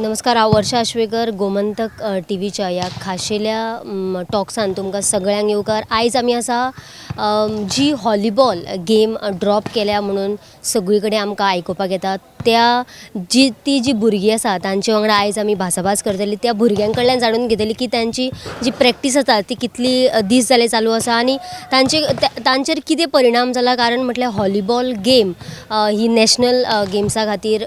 नमस्कार, हांव वर्षा आश्वेकर. गोमंतक टीव्हीच्या ह्या खाशेल्या टॉक्सान तुमकां सगळ्यांक येवकार. आयज आमी आसा जी हॉलीबॉल गेम ड्रॉप केल्या म्हणून सगळी कडेन आमकां आयकुपाक येता, त्या जी ती जी भुरगीं आसा तांचे वांगडा आयज आमी भासाभास करतली. त्या भुरग्यां कडल्यान जाणून घेतली की तांची जी प्रॅक्टीस आसा ती कितली दीस जाले चालू आसा आनी तांचे तांचेर कितें परिणाम जाला. कारण म्हटल्यार हॉलीबॉल गेम ही नॅशनल गेम्सा खातीर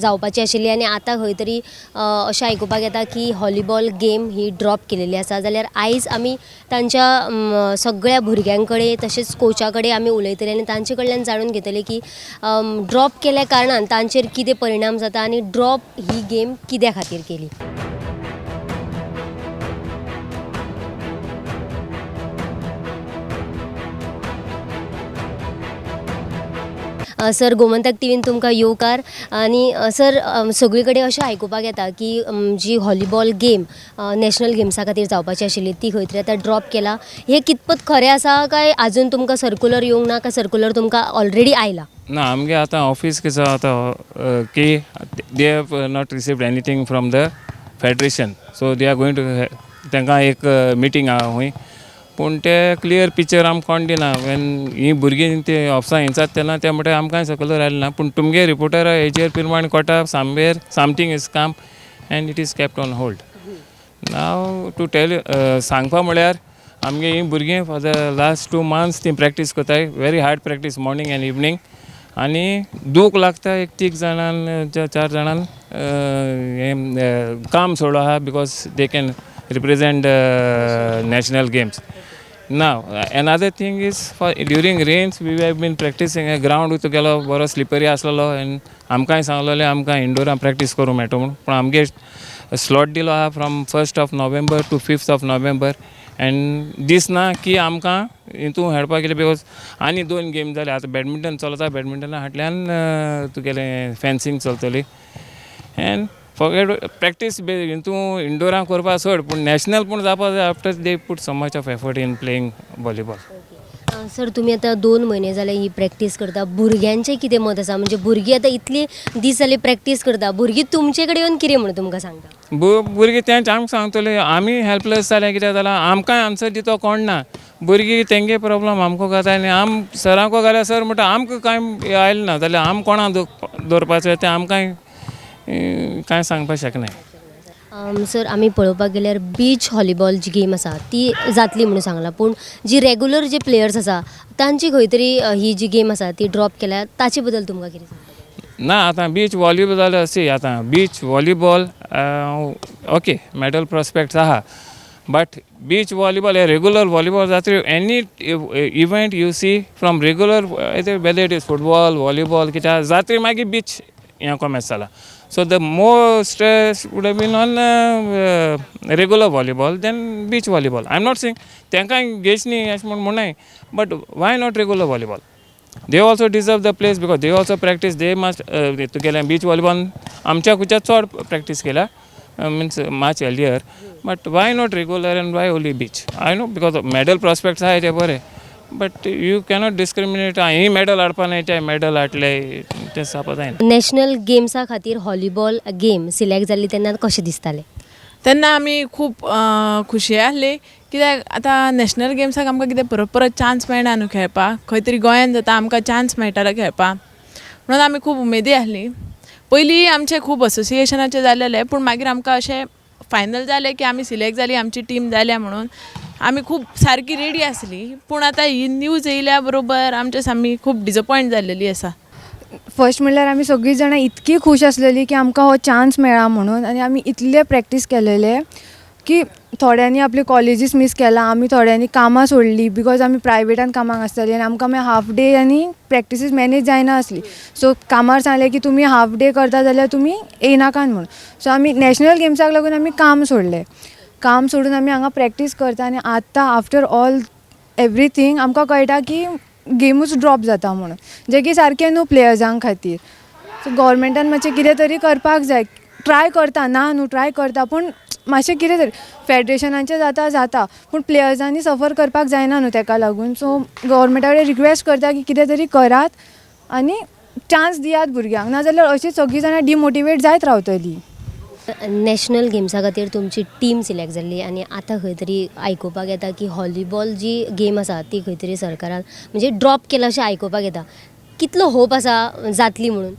जावपाची आशिल्ली आनी आतां खंय तरी अशें आयकुपाक येता की हॉलीबॉल गेम ही ड्रॉप केलेली आसा. जाल्यार आयज आमी तांच्या सगळ्या भुरग्यां कडेन तशेंच कोचा कडेन आमी उलयतले आनी तांचे कडल्यान जाणून घेतले की ड्रॉप केल्या कारणान तांचेर कितें परिणाम जाता आनी ड्रॉप ही गेम कित्या खातीर केली. सर, गोमंतक टीव्हीन तुमकां येवकार. आनी सर, सगळी कडेन अशें आयकुपाक येता की जी हॉलीबॉल गेम नॅशनल गेम्सा खातीर जावपाची आशिल्ली ती खंय तरी आतां ड्रॉप केला. हें कितपत खरें आसा काय आजून तुमकां सर्कुलर येवंक ना, काय सर्कुलर तुमकां ऑलरेडी आयला? ना, आमगे आतां ऑफीस कितें आतां की they have not received anything from the federation, so they are going to तांकां एक मिटींग आहा हूंय, पूण ते क्लियर पिक्चर आमकां कोण दिना. वेन हीं भुरगीं ते ऑफिसान येतात तेन्ना ते म्हणटा आमकांय सर्कुलर आयलें ना, पूण तुमगे रिपोर्टरा हेजेर प्रमाण कोटा somewhere something is come and it is kept on hold. Now to tell सांगपा म्हळ्यार आमगे हीं भुरगीं for the last 2 months ती प्रॅक्टीस करताय, very hard practice, morning and evening. आनी दूख लागता एक तीग जाणान, चार जाणान हें काम सोडलो आहा because they can represent national games. Now another thing is for during rains we have been practicing. Ground तुगेलो बरो स्लिपरी आसलेलो एंड आमकांय सांगलेलें आमकां इंडोरान प्रॅक्टीस करूंक मेळटा म्हूण, पूण आमगे स्लॉट दिलो आहा from 1st of November to 5th of November and दिसना की आमकां हितून खेळपाक गेले because आनी दोन गेम जाले. आतां बॅडमिंटन चलता, बॅडमिंटना फाटल्यान तुगेलें फेन्सिंग चलतली एंड फॉरगेट प्रॅक्टीस हितून इंडोरान करपा सोड, पूण नॅशनल पूण जावपा जाय after they put so much of effort in playing volleyball. Sir, तुमी आतां 2 म्हयने जाले ही प्रॅक्टीस करता. भुरग्यांचें कितें मत आसा? म्हणजे भुरगीं आतां इतली दीस जाले प्रॅक्टीस करता, भुरगीं तुमचे कडेन येवन कितें म्हणून तुमकां सांगता? भुरगीं तेंच आमकां सांगतले, आमी हेल्पलेस जालें. कित्याक जाल्यार आमकांय आन्सर दिता कोण ना. भुरगीं तेंगे प्रॉब्लम आमकां जाता आनी आम सरांको घाल्यार सर म्हणटा आमकां कांय आयलें ना. जाल्यार आम कोणा दवरपाचें तें आमकांय कांय सांगपाक शकनाय. सर, आमी पळोवपाक गेल्यार बीच हॉलीबॉल जी गेम आसा ती जातली म्हणून सांगलां, पूण जी रेगुलर जे प्लेयर्स आसा तांची खंय तरी ही जी गेम आसा ती ड्रॉप केल्या, ताचे बद्दल तुमकां कितें सांगता? ना, आतां बीच वॉलीबॉल जाल्यार सी, आतां beach volleyball okay, medal prospects आहा, बट बीच वॉलीबॉल हे रेगुलर वॉलीबॉल जातरी any event you see from regular, whether it is football, volleyball, कित्याक जातरी मागीर बीच हें कॉमेस जाला. So the more stress would have been on regular volleyball than beach volleyball. I am not saying तांकां घेच न्ही अशें म्हूण म्हणनाय, but why not regular volleyball? They also deserve the place because they also practice. They must तुगेलें beach volleyball आमच्या खुच्या चड practice केल्या, means much earlier, but why not regular and why only beach? I know because medal prospects आहाय ते बरें, but you cannot discriminate. He medal हाडपा नाय, ते मेडल हाडले, तें जावपा जायना. नॅशनल गेम्सा खातीर हॉलीबॉल गेम सिलेक्ट जाल्ली तेन्ना कशें दिसतालें? तेन्ना आमी खूब खुशी आहली, कित्याक आतां नॅशनल गेम्साक आमकां कितें परत परत चान्स मेळना न्हू खेळपाक. खंय तरी गोंयान जाता, आमकां चान्स मेळटालो खेळपाक म्हणून आमी खूब उमेदी आहली. पयलीं आमचें खूब असोसिएशनाचें जालेलें, पूण मागीर आमकां अशें फायनल जालें की आमी सिलेक्ट जाली, आमची टीम जाल्या म्हणून आमी खूब सारकी रेडी आसली. पूण आतां ही न्यूज येयल्या बरोबर आमचे आमी खूब डिजपॉयंट जाल्लेली आसा. फर्स्ट म्हणल्यार आमी सगळीं जाणां इतकी खूश आसलेली की आमकां हो चान्स मेळ्ळा म्हणून आनी आमी इतले प्रॅक्टीस केलेले की थोड्यांनी आपले कॉलेजीस मीस केला, आमी थोड्यांनी कामां सोडली because आमी प्रायवेटान कामाक आसतालीं आनी आमकां मागीर हाफ डे आनी प्रॅक्टिसीस मॅनेज जायना आसली. सो कामार सांगलें की तुमी हाफ डे करता जाल्यार तुमी येयनाकात म्हूण. सो आमी नॅशनल गेम्साक लागून आमी काम सोडलें. काम सोडून आमी हांगा प्रॅक्टीस करता आनी आतां आफ्टर ऑल एवरीथींग आमकां कळटा की गेमूच ड्रॉप जाता म्हणून, जें की सारकें न्हू प्लेयर्सां खातीर. सो गोवोरमेंटान मातशें कितें तरी करपाक जाय. ट्राय करता, ना न्हू, ट्राय करता, पूण मातशें कितें तरी फेडरेशनाचें जाता जाता, पूण प्लेयर्सांनी सफर करपाक जायना न्हू तेका लागून. सो गोवोरमेंटा कडेन रिक्वेस्ट करता की कितें तरी करात आनी चान्स दियात भुरग्यांक, नाजाल्यार अशीं सगळीं जाणां डिमोटिवेट जायत रावतलीं. नॅशनल गेम्सा खातीर तुमची टीम सिलेक्ट जाल्ली आनी आतां खंय तरी आयकुपाक येता की हॉलीबॉल जी गेम आसा ती खंय तरी सरकारान म्हणजे ड्रॉप केला अशें आयकुपाक येता. कितलो होप आसा जातली म्हणून?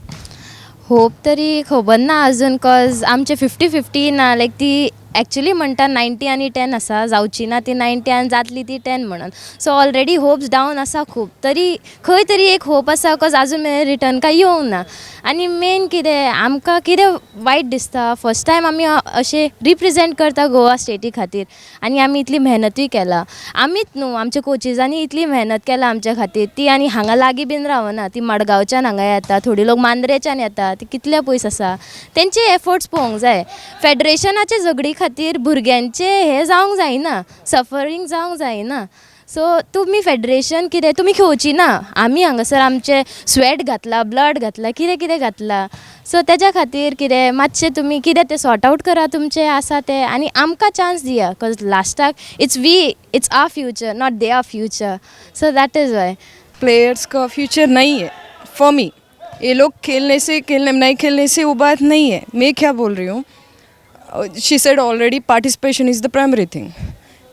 होप तरी खबर ना अजून, कॉज आमचे 50-50 ना. लायक ती एक्चुली म्हणटा 90 आनी 10 आसा, जावची ना ती 90 आनी जातली ती 10 म्हणून. सो ऑलरेडी होप्स डावन आसा खूब, तरी खंय तरी एक होप आसा, कॉज आजून मेरेन रिटर्न कांय येवंक ना. आनी मेन कितें आमकां कितें वायट दिसता, फर्स्ट टायम आमी अशें रिप्रेजेंट करता गोवा स्टेटी खातीर आनी आमी इतली मेहनतूय केला. आमीच न्हू, आमच्या कोचिजांनी इतली मेहनत केला आमच्या खातीर. ती आनी हांगा लागीं बीन रावना, ती मडगांवच्यान हांगा येता, थोडी लोक मांद्रेच्यान येता, ती कितल्या पयस आसा. तेंचे एफर्ट्स पळोवंक जाय. फेडरेशनाचे झगडी खातीर भुरग्यांचे हें जावंक जायना, सफरींग जावंक जायना. सो तुमी फेडरेशन कितें तुमी खेळची ना, आमी हांगासर आमचे स्वेट घातला, ब्लड घातला, कितें कितें घातला. सो तेज्या खातीर कितें मातशें तुमी कितें तें सॉर्ट आवट करा तुमचें आसा तें, आनी आमकां चान्स दिया, कॉज लास्टाक it's we, it's our future, not their future. So that is why players का फ्यूचर नहीं है फॉर मी. ये लोग खेलने से, खेलने नहीं खेलने से वो बात नहीं है. मैं क्या बोल रही हूँ, she said already participation is the primary thing.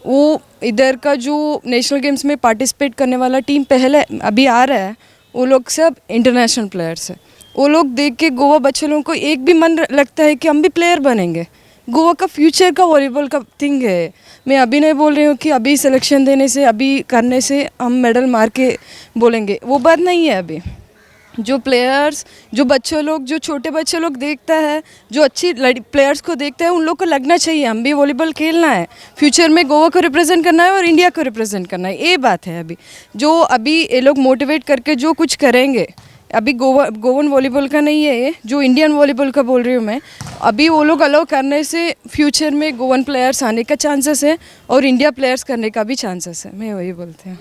वो इधर का जो नेशनल गेम्स में पार्टिसिपेट करने वाला टीम पहले अभी आ रहा है, वो लोग सब इंटरनेशनल प्लेयर्स है. वो लोग देख के गोवा बच्चे लोगों को एक भी मन लगता है कि हम भी प्लेयर बनेंगे. गोवा का फ्यूचर का वॉलीबॉल का थिंग है. मैं अभी नहीं बोल रही हूँ कि अभी सिलेक्शन देने से, अभी करने से हम मेडल मार के बोलेंगे, वो बात नहीं है. अभी जो प्लेयर्स, जो बच्चे लोग, जो छोटे बच्चे लोग देखता है, जो अच्छी प्लेयर्स को देखते हैं, उन लोग को लगना चाहिए हम भी वॉलीबॉल खेलना है, फ्यूचर में गोवा को रिप्रेजेंट करना है और इंडिया को रिप्रेजेंट करना है. ये बात है. अभी जो अभी ये लोग मोटिवेट करके जो कुछ करेंगे, अभी गोवा गोवन वॉलीबॉल का नहीं है ये, जो इंडियन वॉलीबॉल का बोल रही हूँ मैं. अभी वो लोग अलाउ करने से फ्यूचर में गोवन प्लेयर्स आने का चांसेस है और इंडिया प्लेयर्स करने का भी चांसेस है. मैं वही बोलती हूँ.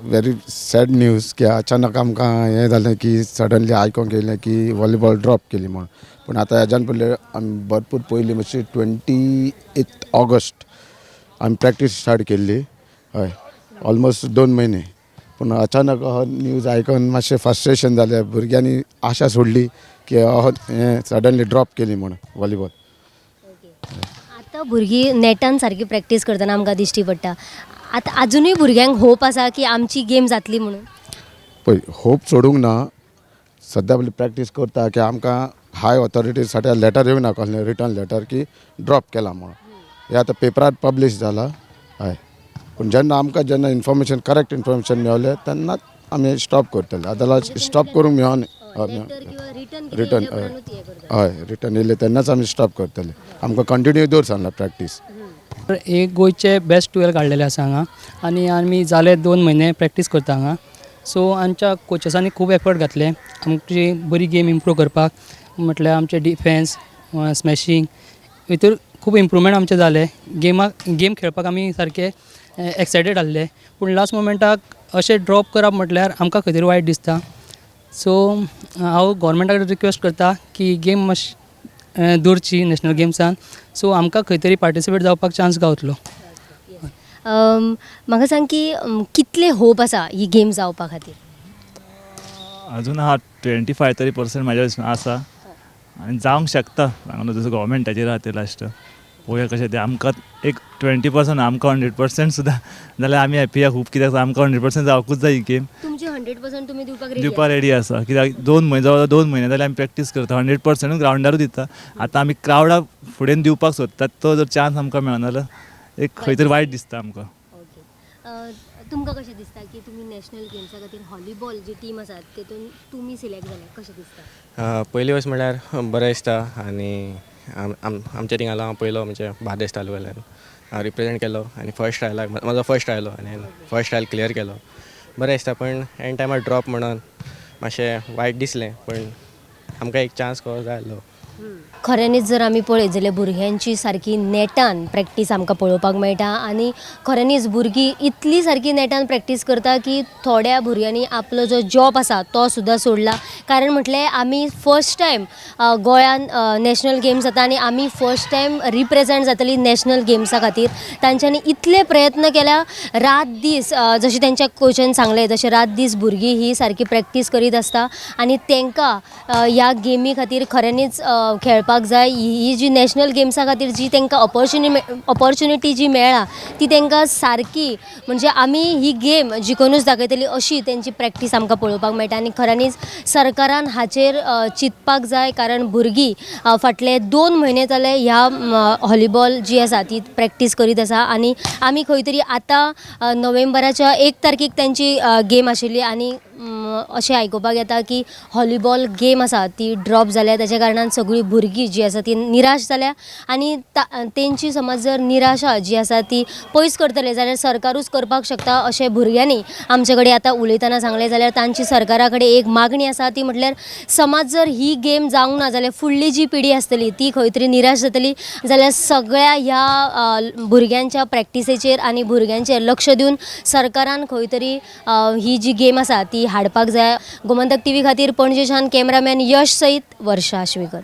वेरी सॅड न्यूज की अचानक आमकां हें जालें की सडनली आयकोंक येयलें की वॉलीबॉल ड्रॉप केली म्हूण. पूण आतां हेज्यान पयलीं आमी भरपूर पयलीं मातशी 28 ऑगस्ट आमी प्रॅक्टीस स्टार्ट केल्ली, हय, ऑलमोस्ट 2 म्हयने. पूण अचानक हो न्यूज आयकोन मातशें फ्रस्ट्रेशन जालें. भुरग्यांनी आशा सोडली की हो हें सडनली ड्रॉप केली म्हूण वॉलीबॉल. आतां भुरगीं नेटान सारकी प्रॅक्टीस करतना आमकां दिश्टी पडटा. आतां आजुनूय भुरग्यांक होप आसा की आमची गेम जातली म्हणून? पळय, होप सोडूंक ना. सद्या पयलीं प्रॅक्टीस करता की आमकां हाय ऑथॉरिटी साठी लेटर येवना कसलें रिटर्न लेटर की ड्रॉप केला म्हणून. हें आतां पेपरार पब्लीश जाला, हय. पूण जेन्ना आमकां जेन्ना इन्फॉर्मेशन, करेक्ट इन्फॉर्मेशन मेवलें तेन्नाच आमी स्टॉप करतले, आतां स्टॉप करूंक मेळना. रिटर्न, हय हय, रिटर्न येयलें तेन्नाच आमी स्टॉप करतले. आमकां कंटिन्यू दवर सांगला प्रॅक्टीस. एक गोंयचे बेस्ट 12 काडलेले आसा हांगा आनी आमी जाले 2 म्हयने प्रॅक्टीस करता हांगा. सो आमच्या कोचेसांनी खूब एफर्ट घातले आमची बरी गेम इम्प्रूव करपाक, म्हटल्यार आमचे डिफेन्स, स्मॅशींग भितर खूब इम्प्रूवमेंट आमचें जालें. गेम खेळपाक आमी सारके एक्सायटेड आसले, पूण लास्ट मोमेंटाक अशें ड्रॉप करप म्हटल्यार आमकां खंय तरी वायट दिसता. सो हांव गोवोरमेंटा कडेन रिक्वेस्ट करता की गेम मातशी दवरची नॅशनल गेम्सान, सो आमकां खंय तरी पार्टिसिपेट जावपाक चान्स गावतलो. म्हाका सांग की कितले होप आसा ही गेम जावपा खातीर? अजून आहा 25 तरी पर्संट म्हाज्या आसा आनी जावंक शकता. सांगून जसो गोवोरमेंटाचेर आहा तें लास्ट पळोवया कशें तें. आमकां एक 20% आमकां 100% सुद्दां जाल्यार आमी हॅपी आहा खूब, कित्याक आमकां 100% जावकूच जाय ही गेम. तुमचे 100% तुमी दिवपाक दिवपाक रेडी आसा, कित्याक 2 म्हयने जवळ 2 म्हयने जाल्यार आमी प्रॅक्टीस करता, 100% ग्रावंडारूच दिता. आतां आमी क्रावडा फुडें दिवपाक सोदतात, तो जर चान्स आमकां मेळना जाल्यार एक खंय तरी वायट दिसता आमकां. तुमकां कशें दिसता की तुमी नॅशनल गेम्सा खातीर हॉलीबॉल जी टीम आसा तेतून तुमी सिलेक्ट जाल्या, कशें दिसता? पयली वस्त म्हळ्यार बरें दिसता आनी आमच्या थिंगा हांव पयलो म्हणजे बार्देस तालुक्यांतल्यान हांव रिप्रेजेंट केलो आनी फर्स्ट ट्रायलाक म्हाजो फर्स्ट ट्रायल आनी फर्स्ट ट्रायल क्लियर केलो. बरें दिसता, पण एंड टायमार ड्रॉप म्हणून मातशें वायट दिसलें, पण आमकां एक चान्स कसो जाय आसलो. खऱ्यांनीच जर आमी पळयत जाल्यार भुरग्यांची सारकी नेटान प्रॅक्टीस आमकां पळोवपाक मेळटा आनी खऱ्यांनीच भुरगीं इतली सारकी नेटान प्रॅक्टीस करता की थोड्या भुरग्यांनी आपलो जो जॉब आसा तो सुद्दां सोडला. कारण म्हटलें आमी फर्स्ट टायम गोंयान नॅशनल गेम्स जाता आनी आमी फर्स्ट टायम रिप्रेजेंट जातली नॅशनल गेम्सा खातीर. तांच्यांनी इतले प्रयत्न केल्या रात दीस, जशें तेंच्या कोचान सांगलें तशें रात दीस भुरगीं ही सारकी प्रॅक्टीस करीत आसता आनी तांकां ह्या गेमी खातीर खऱ्यांनीच खेळपाक जाय. ही जी नॅशनल गेम्सा खातीर जी तांकां ऑपॉर्च्युनिटी जी मेळ्ळा ती तांकां सारकी म्हणजे आमी ही गेम जिखोनूच दाखयतली अशी तेंची प्रॅक्टीस आमकां पळोवपाक मेळटा. आनी खऱ्यांनीच सरकारान हाचेर चिंतपाक जाय, कारण भुरगीं फाटले 2 म्हयने जाले ह्या हॉलीबॉल जी आसा ती प्रॅक्टीस करीत आसा आनी आमी खंय तरी आतां नोव्हेंबराच्या 1 तारखेक तेंची गेम आशिल्ली आनी अशें आयकुपाक येता की हॉलीबॉल गेम आसा ती ड्रॉप जाल्या. ताच्या कारणान सगळीं भुरगीं जी आसा ती निराश जाल्या आनी तेंची समज जर निराशा जी आसा ती पयस करतले जाल्यार सरकारूच करपाक शकता अशें भुरग्यांनी आमचे कडेन आतां उलयतना सांगलें. जाल्यार तांची सरकारा कडेन एक मागणी आसा ती म्हटल्यार समज जर ही गेम जावंक ना जाल्यार फुडली जी पिढी आसतली ती खंय तरी निराश जातली. जाल्यार सगळ्या ह्या भुरग्यांच्या प्रॅक्टिसेचेर आनी भुरग्यांचेर लक्ष दिवन सरकारान खंय तरी ही जी गेम आसा ती हाडपाक जाय. गोमंतक टीव्ही खातीर पणजेच्यान कॅमेरामॅन यश सयत वर्षा आश्वेकर.